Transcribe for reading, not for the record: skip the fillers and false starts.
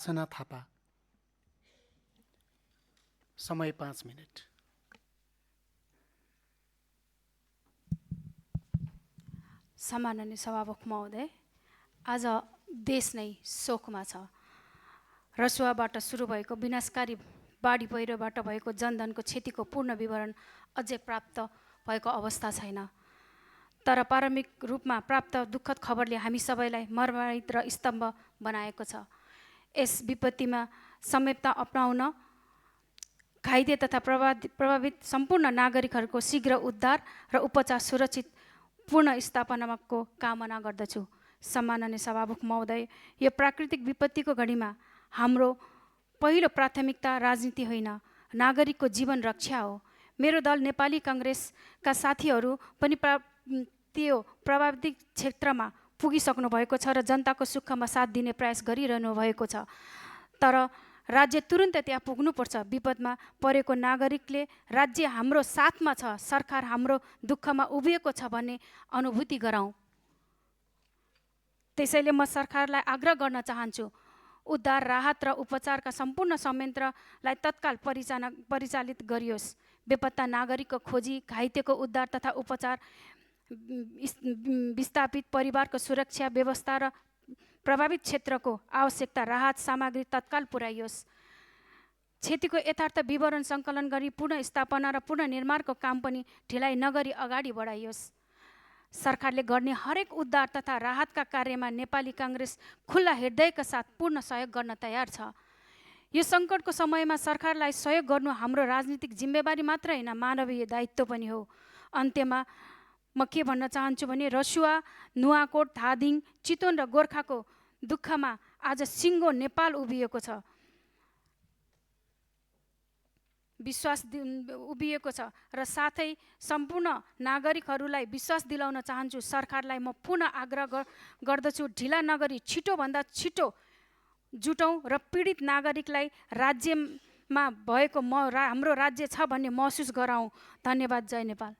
सना थापा। समय 5 मिनट। सम्माननीय सभामुख महोदय, आज देश नै शोकमा छ। रसुवाबाट सुरु भएको विनाशकारी बाढी पहिरोबाट भएको जनधनको क्षतिको पूर्ण विवरण अझै प्राप्त भएको अवस्था छैन। तर प्रारम्भिक रूपमा प्राप्त दुःखद खबरले हामी सबैलाई मर्माहित र स्तम्भ बनाएको छ। यस विपत्तिमा संयमता अपनाउन, घाइते तथा प्रभावित सम्पूर्ण नागरिकहरूको शीघ्र उद्धार र उपचार सुरक्षित पूर्ण स्थापनाको कामना गर्दछु। सम्माननीय सभामुख महोदय, यो प्राकृतिक विपत्तिको घडीमा हाम्रो पहिलो प्राथमिकता राजनीति होइन, नागरिकको जीवन रक्षा हो। मेरो दल नेपाली काङ्ग्रेसका साथीहरू पनि त्यो प्रभावित क्षेत्रमा पुगिसक्नु भएको छ र जनताको सुखमा साथ दिने प्रयास गरिरहनु भएको छ। तर राज्य तुरुन्त त्यहाँ पुग्नुपर्छ। विपदमा परेको नागरिकले राज्य हाम्रो साथमा छ, सरकार हाम्रो दुःखमा उभिएको छ भन्ने अनुभूति गराउँ। त्यसैले म सरकारलाई आग्रह गर्न चाहन्छु, उद्धार, राहत र उपचारका सम्पूर्ण संयन्त्रलाई तत्काल परिचालित गरियोस्। बेपत्ता नागरिकको खोजी, घाइतेको उद्धार तथा उपचार, विस्थापित परिवारको सुरक्षा व्यवस्था र प्रभावित क्षेत्रको आवश्यकता राहत सामग्री तत्काल पुर्याइयोस्। क्षतिको यथार्थ विवरण सङ्कलन गरी पुनर्स्थापना र पुनर्निर्माणको काम पनि ढिलाइ नगरी अगाडि बढाइयोस्। सरकारले गर्ने हरेक उद्धार तथा राहतका कार्यमा नेपाली काङ्ग्रेस खुल्ला हृदयका साथ पूर्ण सहयोग गर्न तयार छ। यो सङ्कटको समयमा सरकारलाई सहयोग गर्नु हाम्रो राजनीतिक जिम्मेवारी मात्र होइन, मानवीय दायित्व पनि हो। अन्त्यमा म के भन्न चाहन्छु भने, रसुवा, नुवाकोट, धादिङ, चितवन र गोर्खाको दुःखमा आज सिङ्गो नेपाल उभिएको छ, उभिएको छ र साथै सम्पूर्ण नागरिकहरूलाई विश्वास दिलाउन चाहन्छु। सरकारलाई म पुनः आग्रह गर्दछु, ढिला नगरी छिटोभन्दा छिटो जुटौँ र पीडित नागरिकलाई राज्यमा भएको हाम्रो राज्य छ भन्ने महसुस गराउँ। धन्यवाद। जय नेपाल।